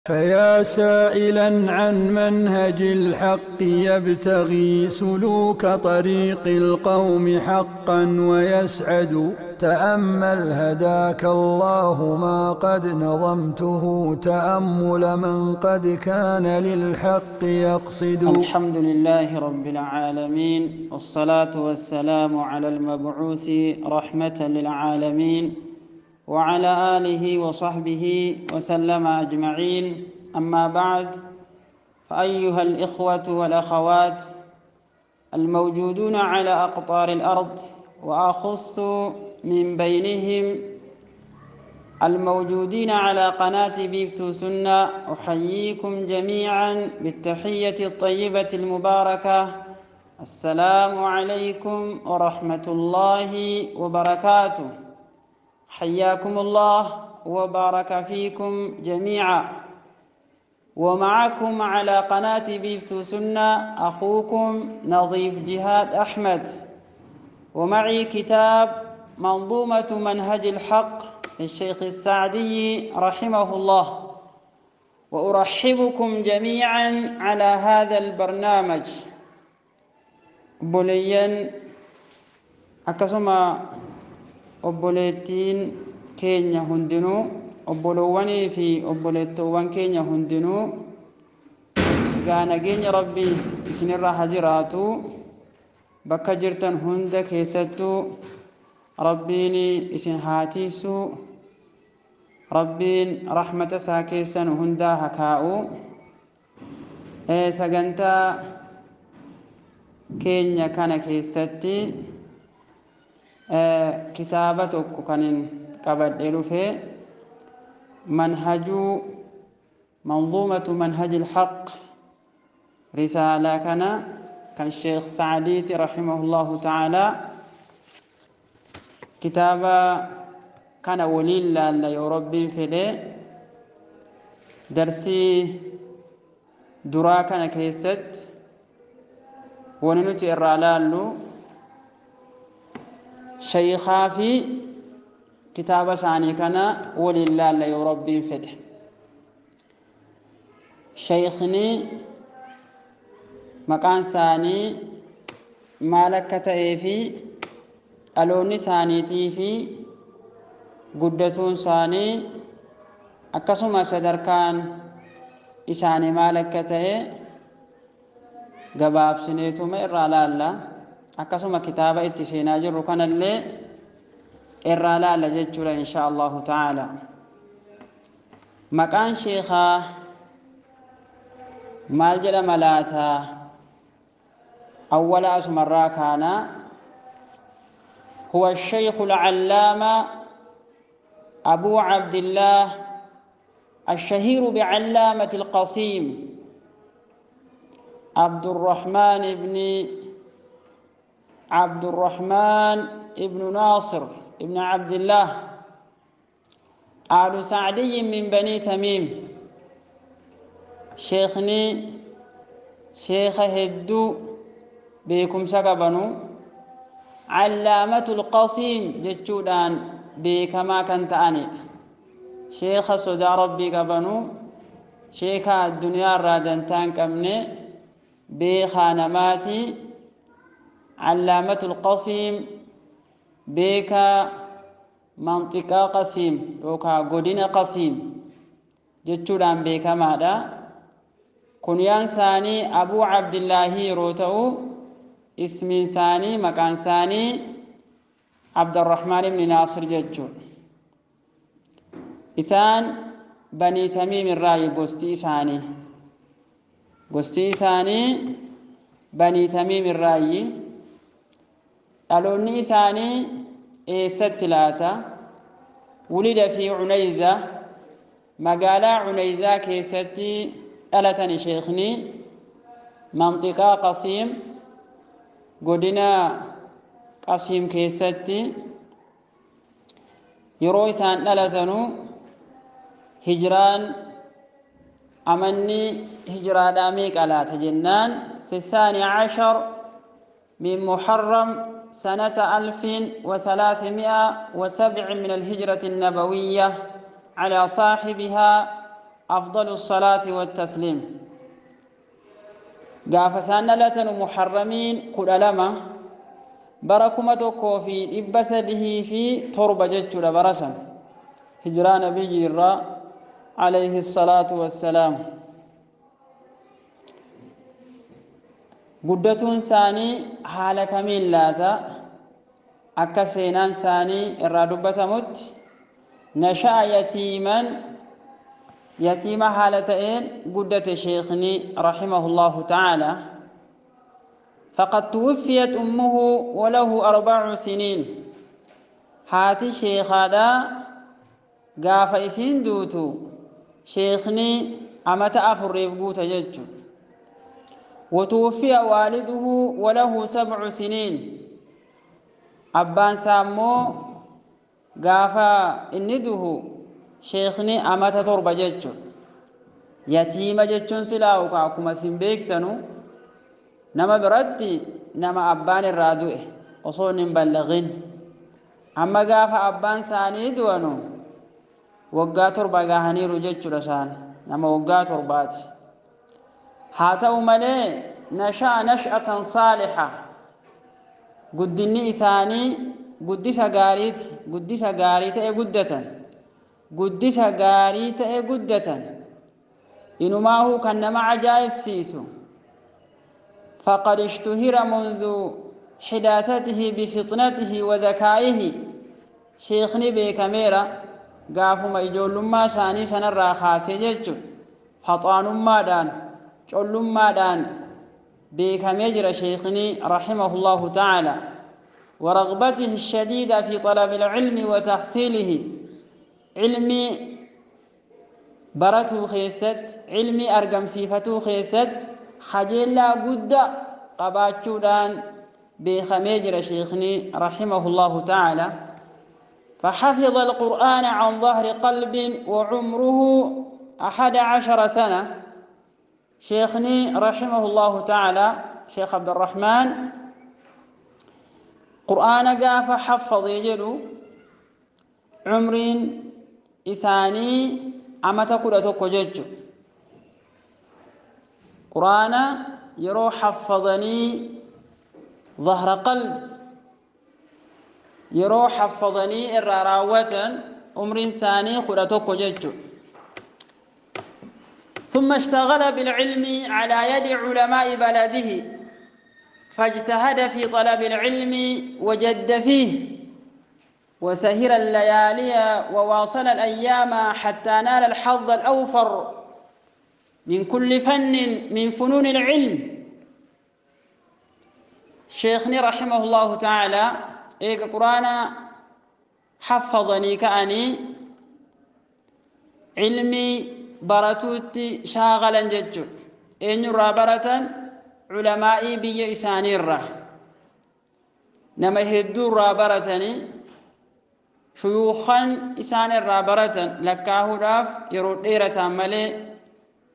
فيا سائلا عن منهج الحق يبتغي سلوك طريق القوم حقا ويسعد، تأمل هداك الله ما قد نظمته تأمل من قد كان للحق يقصد. الحمد لله رب العالمين، والصلاة والسلام على المبعوث رحمة للعالمين وعلى آله وصحبه وسلم أجمعين. أما بعد، فأيها الإخوة والأخوات الموجودون على أقطار الأرض، وأخص من بينهم الموجودين على قناة بيفتو سنة، أحييكم جميعا بالتحية الطيبة المباركة. السلام عليكم ورحمة الله وبركاته. حياكم الله وبارك فيكم جميعا. ومعكم على قناة بيفتو سنة أخوكم نظيف جهاد أحمد، ومعي كتاب منظومة منهج الحق للشيخ السعدي رحمه الله، وأرحبكم جميعا على هذا البرنامج. بوليا أكسما obboleettiin keenya hundinuu, obbolowwanii fi obboleettowwan keenya hundinuu, egaa nageenya Rabbii isinirra haa jiraatu. Bakka jirtan hunda keessattuu Rabbiin isin haa tiisu, Rabbiin rahmata isaa keessan hundaa haa kaa'u. Sagantaa keenya kana keessatti kitaaba tokko kanin qabadhee dhufe, manhajuu manzuumatu manhaji alhaq, risaalaa kana kan Sheekh Sacdiiti rahimahullahu ta'aalaa. Kitaaba kana waliin laalla yoo Rabbiin fedhe. Darsii duraa kana keessatti wani nuti irraa laallu sheeykaa fi kitaaba isaanii kana waliin laalla yoo Rabbiin fedhe. Sheeykni maqaan isaanii maal akka ta'ee fi dhaloonni isaaniitii fi guddatuun isaanii, akkasuma sadarkaan isaanii maal akka ta'e gabaabsineetuma irraa laalla. Akkasuma kitaaba itti seenaa jirru kanallee irraa laalla jechuudha insha Allahu ta'ala. Maqaan sheekaa maal jedhama laata? Awwala asumarraa kaana. هو الشيخ العلامة أبو عبد الله الشهير بعلامة القصيم عبد الرحمن بن عبد الرحمن ابن ناصر ابن عبد الله آل سعدي من بني تميم. شيخني شيخ هدو بكم سقبنو علامة القصيم جتشودان بكما كنت أني شيخ صدى ربي قبنو، شيخ الدنيا رادنتان كمني بخانماتي علامة القصيم بك منطقة قصيم يوكا قدين قصيم جتشودان بكما دا. كنيان ثاني أبو عبد الله روتو، اسم ثاني مكان ثاني عبد الرحمن بن ناصر جتشو. إسان بني تميم الرأي قستي ثاني، قستي ثاني بني تميم الرأي. dhaloonni isaanii eessatti laata? Wulida fi Cunayza, magaalaa Cunayzaa keessatti dhalatani sheekni, manxiqaa Qasiim, godina Qasiim keessatti. Yeroo isaan dhalatanu hijraan amanni hijraadhaa meeqa laata jennaan, fi 12 من محرم سنة 1307 من الهجرة النبوية على صاحبها أفضل الصلاة والتسليم. Gaafa isaan dhalatan Muharramiin 12 bara 1307 jechuudha bara san hijiraa nabiyyi irraa alayhi salaatu wassalaam. Guddatuun isaanii haala kamiin laata? Akka seenaan isaanii irraa dubbatamutti nasha'a yatiiman, yatiima haala ta'een guddate sheekni rahimahullahu ta'ala. فقد توفيت أمه وله 4 سنين. هاتي شيخادا قاف إسين دوتو شيخني أمت أفريف قوت ججو. وتوفي والده وله 7 سنين. أبان سامو قاف إنده شيخني أمت تربة ججو. يتيم ججون سلاوك أكما سنبيكتنو nama biratti nama abbaan irraa du'e osoo hin ballagin. Amma gaafa abbaan isaanii du'anu waggaa 7 gahaniiru jechuudha isaan nama waggaa 7ti. Haa ta'u malee nasha'a nash'atan saaliha, guddinni isaanii guddisa gaariiti, guddisa gaarii ta'e guddatan, guddisa gaarii ta'e guddatan. Inumaahuu kan nama ajaa'ibsiisu فقد اشتهر منذ حداثته بفطنته وذكائه. شيخني بكاميرا قافما إجولما ساني سنرى خاسي جيجو فطانما دان جولما دان بكاميرا شيخني رحمه الله تعالى. ورغبته الشديدة في طلب العلم وتحصيله. علمي برته خيست، علمي أرقم سيفته خيست، خجيلا قد قباتشودان بخميجر شيخني رحمه الله تعالى. فحفظ القرآن عن ظهر قلب وعمره 11 سنة. شيخني رحمه الله تعالى شيخ عبد الرحمن قرآن قاف حفظ يجلو عمرين إساني أمتا كرة ججو. قرآن يرو حفظني ظهر قلب، يرو حفظني الراوة عمر ثاني خلتك جج. ثم اشتغل بالعلم على يد علماء بلده، فاجتهد في طلب العلم وجد فيه، وسهر الليالي وواصل الأيام حتى نال الحظ الأوفر من كل فن من فنون العلم. شيخني رحمه الله تعالى إيك قرآن حفظني كأني علمي براتوتي شاغلا ججو. إن رابرة علمائي بي إساني الره نما هدو رابرتني شيوخا إسان الرابرة لكاه راف يرود إيرة ملي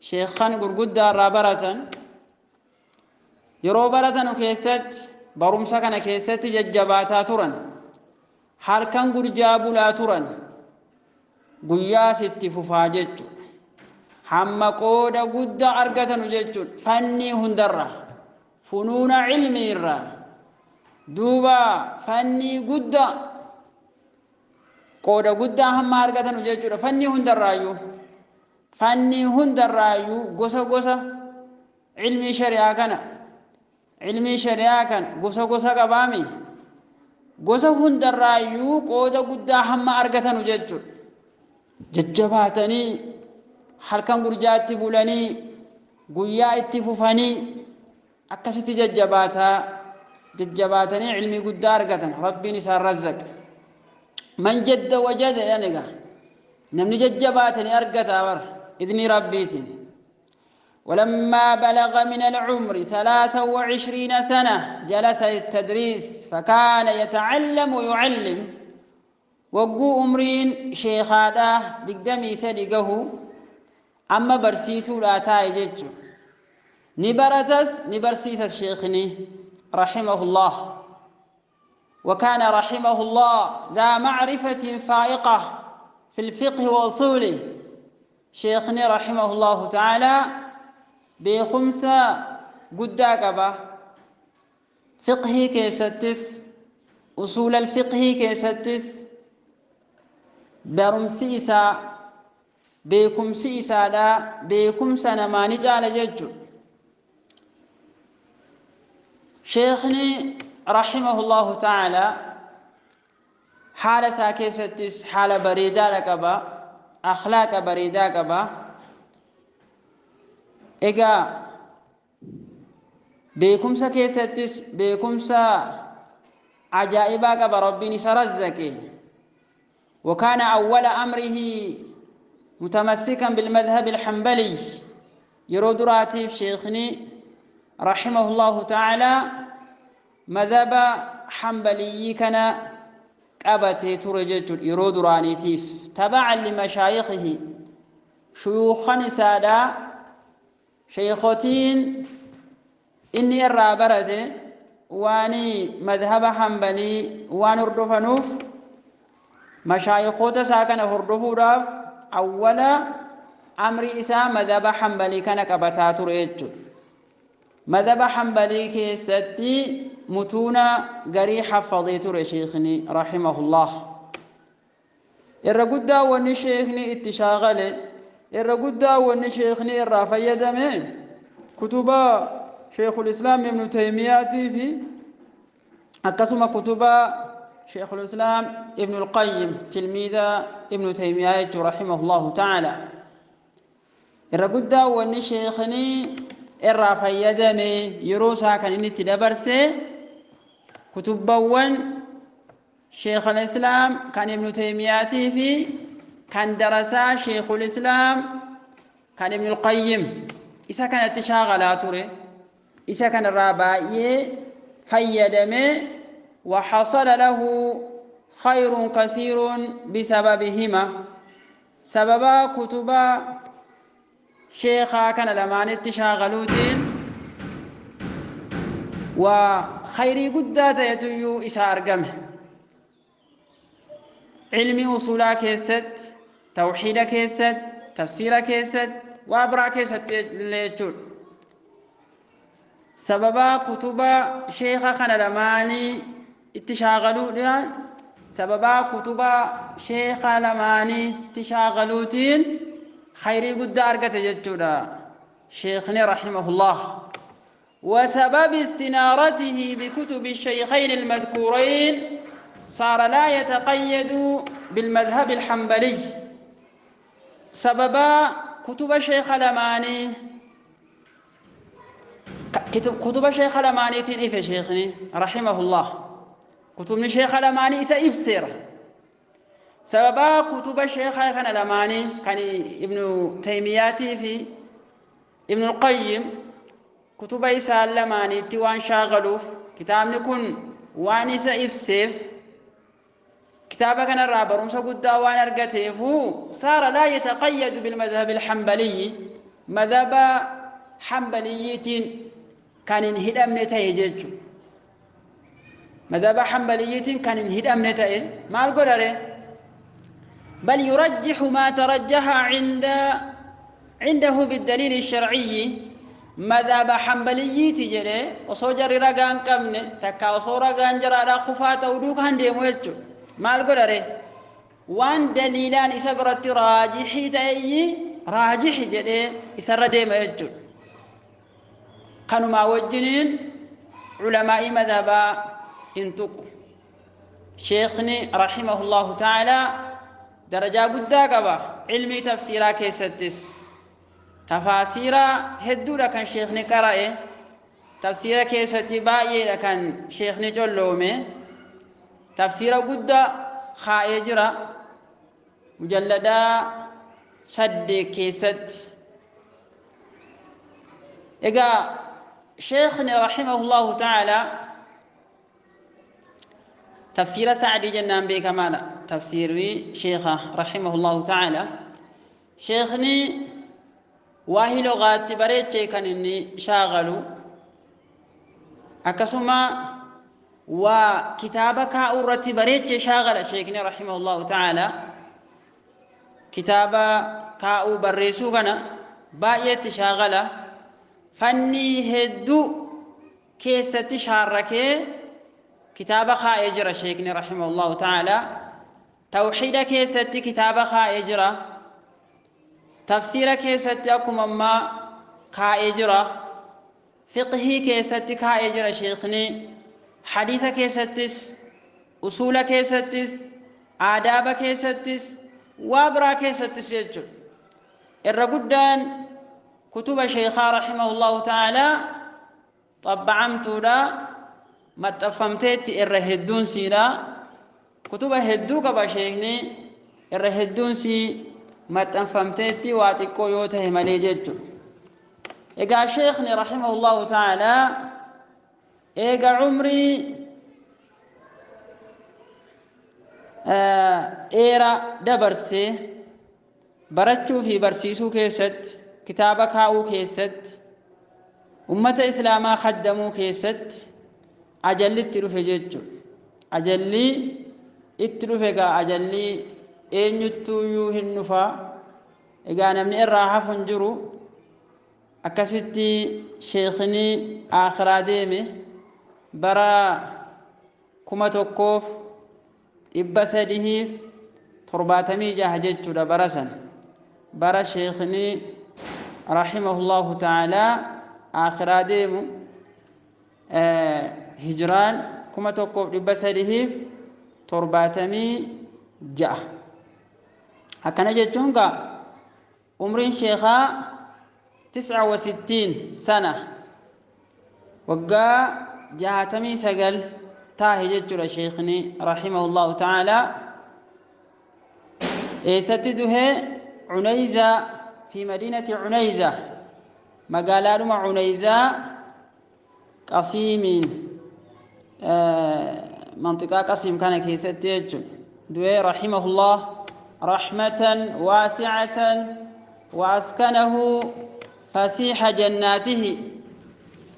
شيخان gurguddaa irraa baratan. Yeroo baratanu keessatti barumsa kana keessatti jajjabaataa turan, halkan gurjaa bulaa turan, guyyaa sitti fufaa jechuudha. Hamma qooda guddaa argatanu jechuudha fannii hundarra, funuuna ilmii irraa. Duuba fannii guddaa qooda guddaa hamma argatanu jechuudha fannii hundarraayyuu. Fannii hundarraayyuu gosa gosa ilmii shari'aa kana, ilmii shari'aa kana gosa gosa qabaami, gosa hundarraayyuu qooda guddaa hamma argatanu jechuudha. Jajjabaatanii halkan gurjaatti bulanii guyyaa itti fufanii akkasitti jajjabaatanii ilmii guddaa argatan. Rabbiin isaan razzaqa. Man jadda wajada yaniga namni jajjabaatanii argata war إذن ربيتي. ولما بلغ من العمر 23 سنة جلس للتدريس، فكان يتعلم ويعلم. وقو أمرين شيخادا دقدمي سدقه أما برسيسو لا تايجج نبرتس نبرسيس الشيخني رحمه الله. وكان رحمه الله ذا معرفة فائقة في الفقه وأصوله. Sheekhni rahimahullahu ta'aalaa beekumsa guddaa qaba. Fiqhii keessattis, usuula fiqhii keessattis barumsi isaa, beekumsi isaadha, beekumsa namaa ni caala jechuudha. Sheekhni rahimahullahu ta'aalaa haala isaa keessattis haala bareedaadha qaba, akhlaaqa bareedaa qaba. Egaa beekumsa keessattis beekumsa ajaa'ibaa qaba, Rabbiin isa razzaqe. وكان أول أمره متمسكا بالمذهب الحنبلي. يرود راتب شيخني رحمه الله تعالى مذهب حنبلي كان قبتي ترجت يرود رانيتيف تبعا لمشايخه شيوخا سادا شيختين إني الرابرة واني مذهب حنبلي وان اردفنوف مشايخوتا ساكن هردفوراف أول أمر إسا مذهب حنبلي كان قبتا ترجت. مذهب حنبلي كيستي متونا غري حفظي ترى شيخني رحمه الله. الرقدا وني شيخني اتشاغله، الرقدا وني شيخني الرافيدمه كتب شيخ الإسلام ابن تيمية في أقسم كتب شيخ الإسلام ابن القيم تلميذ ابن تيمية رحمه الله تعالى. الرقدا وني شيخني الرافيدمه يروسا كان إني تدبرسه كتبوان شيخ الإسلام كان ابن تيمية في كان درسا شيخ الإسلام كان ابن القيم. إذا كانت تشاغلاتوري، إذا كان الرابعي فيدمه وحصل له خير كثير بسببهما. سبب كتب شيخا كان لمان تشاغلوتين وخيري قدات يتيو إسا أرقمه. علمي أصولا كيست، توحيد كيست، تفسير كيست، وأبرا كيست ليتول. سببا كتب شيخا كان لماني اتشاغلو، سببا كتب شيخا لماني اتشاغلوتين خيري قد أرقت جتولا شيخني رحمه الله. وسبب استنارته بكتب الشيخين المذكورين صار لا يتقيد بالمذهب الحنبلي. سبب كتب شيخ لماني، كتب شيخ لماني تنئف شيخني رحمه الله، كتب شيخ لماني سيفسر. سبب كتب الشيخ كان لماني كان ابن تيمية في ابن القيم كتب إسا لماني تيوان شاغلوف كتاب نكون وان سيفسف كتابة كان الرابر ومسا قد وان أرقته صار لا يتقيد بالمذهب الحنبلي. مذهب حنبلية كان انهدم نتائج، مذهب حنبلية كان انهدم نتائج ما القدر، بل يرجح ما ترجح عنده بالدليل الشرعي. مذهب حنبلية جري وصوجر رغان كمن تكا وصورغان جرا خفات ودوك هندي موجو ما القدر وان دليلان إسبرت راجحي تأيي راجح جري إسر ديما يجو كانوا ما وجنين علماء مذهب انتقوا. شيخني رحمه الله تعالى درجة قد قبا علمي تفسيرا كيستس تفاسيرا هدو لكن شيخني قرأي تفسيرا كيستي باقي لكن شيخني جلومي تفسيرا قد خائجرا مجلدا سد كيست. إذا شيخنا رحمه الله تعالى تفسير سعدي جنان بكمالا تفسير شيخه رحمه الله تعالى. شيخني واهي لغات بريتشي كان إني شاغلو أكسما وكتابك أورتي بريتشي شاغل شيخني رحمه الله تعالى. Kitaaba kaa'uu barreessuu kana baay'eetti shaagala. Fannii hedduu keessatti shaarrakee kitaaba kaa'ee jira sheekni rahimahullahu ta'ala. Tawxiida keessatti kitaaba kaa'ee jira. Tafsiira keessatti akkuma ammaa kaa'ee jira. Fiqhii keessatti kaa'ee jira sheekni. Hadiisa keessattis, usuula keessattis, aadaaba keessattis, waa biraa keessattis jechuudha. Irra guddaan kutuba sheekaa rahimahullahu ta'ala xabba'amtuudha, maxxanfamteetti irra hedduun siidha. Kutuba hedduu qaba sheekni, irra hedduun sii maxxanfamteetti waa xiqqoo yoo tahe malee jechuudha. Egaa sheekni rahimahullahu ta'ala eega umrii dheeraa dabarsee barachuu fi barsiisuu keessatti, kitaaba kaa'uu keessatti, ummata islaamaa khaddamuu keessatti ajalli itti dhufe jechuudha. Ajalli itti dhufe egaa ajalli eenyuttuuyyuu hin dhufa. Egaa namni irraa hafu hin jiru. Akkasitti sheekni aakhiraa deeme bara 1376 jechuudha bara sana. Bara sheekni rahimahullahu ta'ala aakhiraa deemu hijraan 1376. Akkana jechuun gaa umriin sheekaa 69 sana, waggaa 69 taahe jechuudha sheekni rahimahullahu ta'ala. Eessatti duhe? Cunayza, fi madiinati Cunayza, magaalaadhuma Cunayzaa Qasiimiin, manxiqaa Qasiim kana keessatti jechuudha duhe rahimahullah rahmatan waasi'atan wa askanahu fasiixa jannaatihi.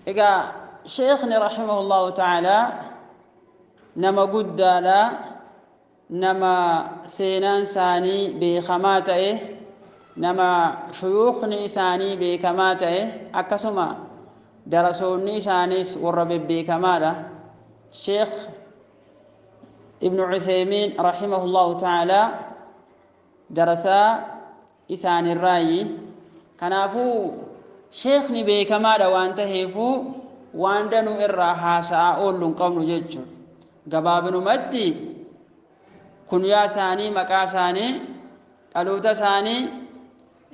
Egaa sheekni rahimahullahu ta'ala nama guddaadha, nama seenaan isaanii beekamaa ta'e, nama shuyuukhni isaanii beekamaa ta'e, akkasuma darasoonni isaaniis warra bebbeekamaadha. Sheekh Ibnu Uthaymiin rahimahullahu ta'ala darasaa isaanirraayi. Kanaafuu sheekni beekamaadha waan taheefuu waan danuu irraa haasa'aa oollu hin qabnu jechuudha. Gabaabinumatti kunyaa isaanii, maqaa isaanii, dhaloota isaanii,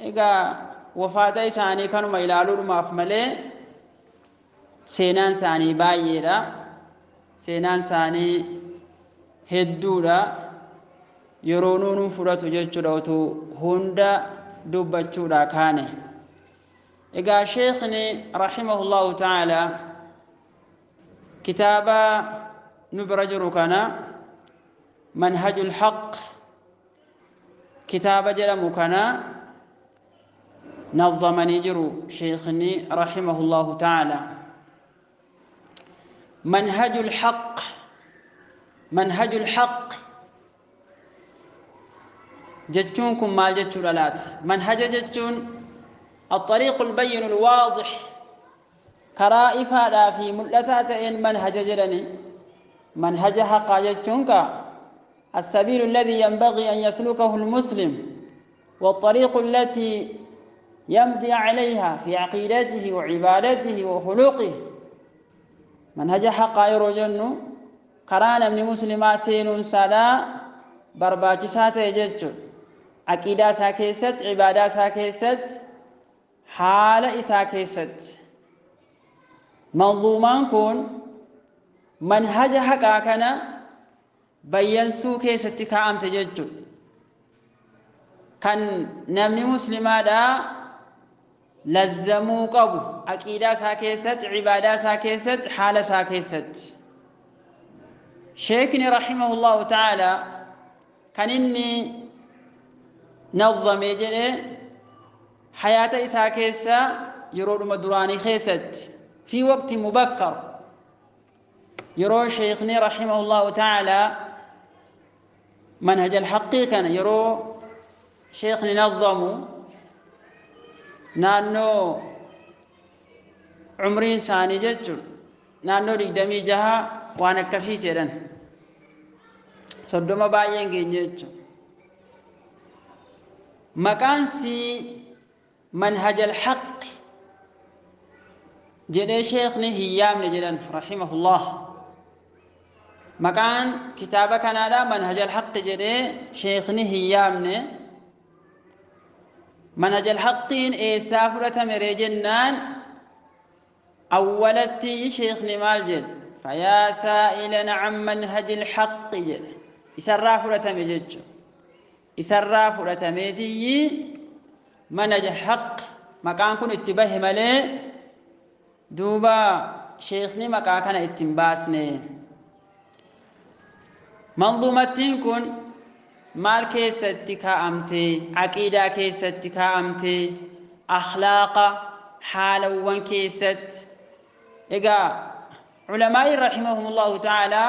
egaa wafaata isaanii kanuma ilaaluudhumaaf malee seenaan isaanii baay'eedha. Seenaan isaanii hedduudha. Yeroo nuun fudhatu jechuudha utuu hunda dubbachuudha kaane. Egaa sheekni rahimahullahu ta'ala kitaaba nu bira jiru kana Manhajul Haqq kitaaba jedhamu kana nazzamanii jiru sheekni rahimahullahu ta'ala. Manhajul Haqq, Manhajul Haqq jechuun kun maal jechuudha laata? Manhaja jechuun الطريق البين الواضح، karaa ifaadhaa fi mul'ataa ta'een manhaja jedhani. Manhaja haqaa jechuun ka السبيل الذي ينبغي أن يسلكه المسلم والطريق التي يمضي عليها في عقيدته وعبادته وخلقه. منهج حقا yeroo jennu karaa namni muslimaa seenuun sadaa barbaachisaa ta'e jechuudha. Aqiidaa isaa keessatti, ibaadaa isaa keessatti, haala isaa keessatti. Manzuumaan kun manhaja haqaa kana bayyansuu keessatti kaa'amte jechuudha. Kan namni muslimaadhaa lazzamuu qabu aqiidaa isaa keessatti, ibaadaa isaa keessatti, haala isaa keessatti. Sheekni rahimahullahu ta'ala kan inni nazzame jedhee hayaata isaa keessa yeroodhuma duraanii keessatti, fi waqti mubakkar, yeroo sheekni rahimahullahu ta'ala manhaj alhaqqii kana yeroo Sheekhni nazzamu naannoo umriin isaanii jechuun naannoo 26 waan akkasii jedhan, 30 baay'een geenye jechuun. Maqaan sii Manhaj Alhaqi jedhee sheekhni hin yaamne jedhan rahimahullah. Maqaan kitaaba kanaadha Manhaj Alhaqi jedhee sheekhni hin yaamne. Manhaj Alhaqiin eessaa fudhatame ree jennaan, awwalatti sheekhni maal jedhe? "Fayaa saa'ilan an manhaji alhaqi" jedhe. Isarraa fudhatame jechu, isarraa fudhatameetiyyi Manhaj Alhaq maqaan kun itti bahe malee, duuba sheekhni maqaa kana ittiin baasne. Manzuumattiin kun maal keessatti kaa'amte? Aqiidaa keessatti kaa'amte, akhlaaqa, haalawwan keessatti. Egaa culamaa'iin rahimahumullahu ta'aalaa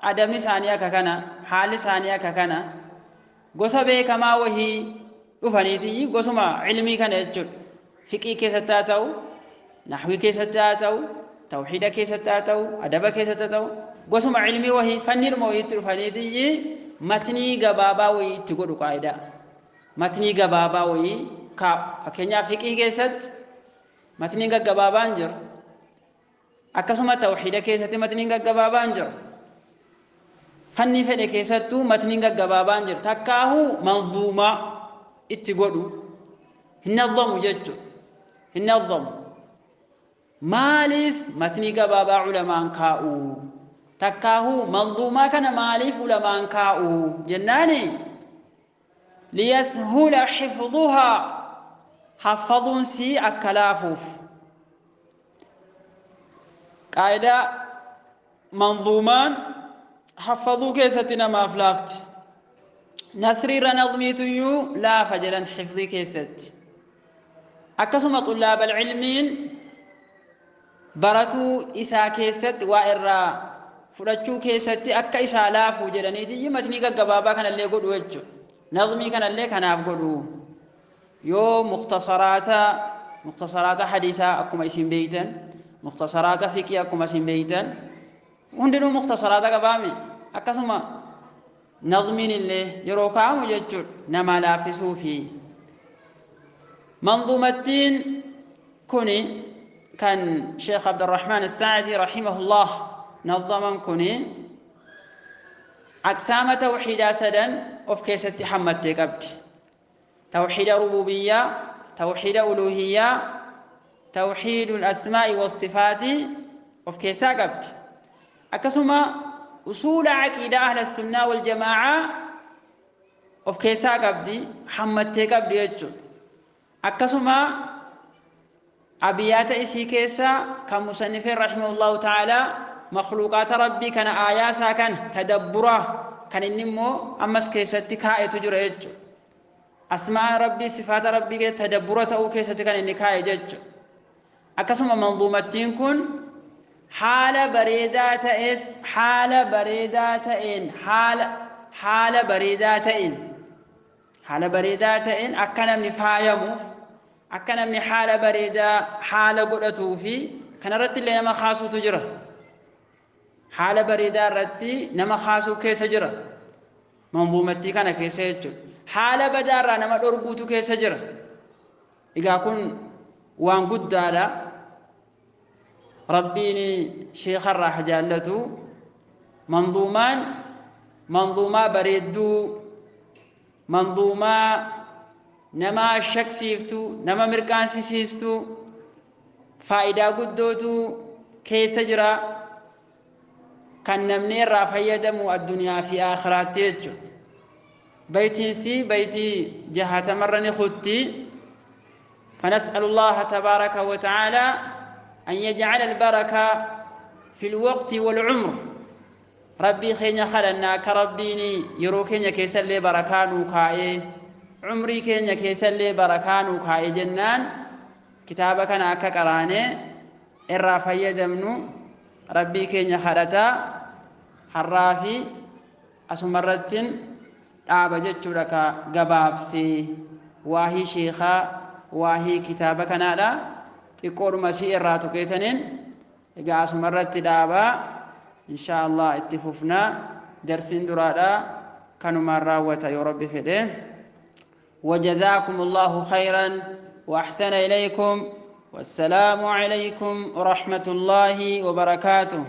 adabni isaanii akka kana, haalli isaanii akka kana, gosa beekamaa wahii dhufaniitii gosuma ilmii kana jechuudha. Fiqii keessatti haa ta'u, naxwii keessatti haa ta'u, tawxiida keessatti haa ta'u, adaba keessatti haa ta'u, gosuma ilmii wahii, fanniidhuma wahiitti dhufaniitii matnii gabaabaa wahii itti godhu. Qaayidaa matnii gabaabaa wahii kaa'u. Fakkeenyaaf, fiqii keessatti matniin gaggabaabaan jiru, akkasuma tawxiida keessatti matniin gaggabaabaan jiru, fannii fedhe keessattuu matniin gaggabaabaan jiru. Takkaahuu manzuumaa itti godhu, hin nazzamu jechuudha, hin nazzamu. Maaliif matnii gabaabaa ulamaan kaa'u, takkaahuu manzuumaa kana maaliif ulamaan kaa'u jennaani, liyashula xifduhaa, haffaduun sii akka laafuuf. Qaayidaa manzuumaan haffaduu keessatti namaaf laafti. Nasriirra nazmiituyyuu laafa jedhan xifdii keessatti. Akkasuma xullaabal cilmiin baratuu isaa keessatti, waa irraa fudhachuu keessatti akka isaa laafuu jedhaniitiyyi matnii gaggabaabaa kanallee godhu jechuudha. Nazmii kanallee kanaaf godhu. Yoo mukhtasaraata hadiisaa akkuma isin beeytan, mukhtasaraata fiqii akkuma isin beeytan, hundinuu mukhtasaraata qabaami. Akkasuma nazmiin illee yeroo kaa'amu jechuudha nama laaffisuu fi. Manzuumattiin kuni kan Sheekh Abdurrahmaan Saacdii rahimahullah nazaman kuni aqsaama tawxiidaa sadan of keessatti hammattee qabdi: tawxiida rububiyyaa, tawxiida uluhiyyaa, tawxiidu asmaa'i wassifaati of keessaa qabdi. Akkasuma usuula aqiidaa ahla sunnaa wal jamaa'aa of keessaa qabdi, hammattee qabdi jechuudha. Akkasuma abiyaata isii keessa kan musannifeen rahimahullahu ta'aalaa makhluuqaata Rabbii kana, aayaa isaa kana tadabburaa kan inni immoo ammas keessatti kaa'etu jira jechuudha. Asmaa Rabbii, sifaata Rabbii keessa tadabbura ta'uu keessatti kan inni kaa'e jechuudha. Akkasuma manzuumattiin kun haala bareedaa ta'een, haala bareedaa ta'een, haala bareedaa ta'een, haala bareedaa ta'een akka namni faayamuuf, akka namni haala bareedaa haala godhatuu fi kanarratti illee nama kaasuutu jira. Haala bareedaa irratti nama kaasuu keessa jira. Manzuumattii kana keessa jechuudha. Haala badaarraa nama dhorguutu keessa jira. Egaa kun waan guddaadha. Rabbiin sheekarraa haa jaallatu. Manzuumaan manzuumaa bareedduu, manzuumaa nama shaksiiftu, nama mirqaansisiistu, faayidaa guddootu keessa jira, kan namni irraa fayyadamu addunyaa fi aakhiraatti jechuudha. Baytiinsi baytii 60rra ni kutti. فنسأل الله تبارك وتعالى أن يجعل البركة في الوقت والعمر. Rabbii keenya kadhannaa akka Rabbiin yeroo keenya keessallee barakaa nuu kaa'ee, umrii keenya keessallee barakaa nuu kaa'ee jennaan, kitaaba kana akka qaraanee irraa fayyadamnu Rabbii keenya kadhataa, har'aa fi asumarrattin dhaaba jechuudha ka gabaabsee. Waahii sheekaa, waahii kitaaba kanaadha. Xiqqoodhuma si irraa tuqeetaniin egaa asumarratti dhaabaa. Insha Allah itti fufnaa. Darsiin duraadha kanumaan raawwata yoo Rabbi fedhe. وجزاكم الله خيرا وأحسن إليكم، والسلام عليكم ورحمة الله وبركاته.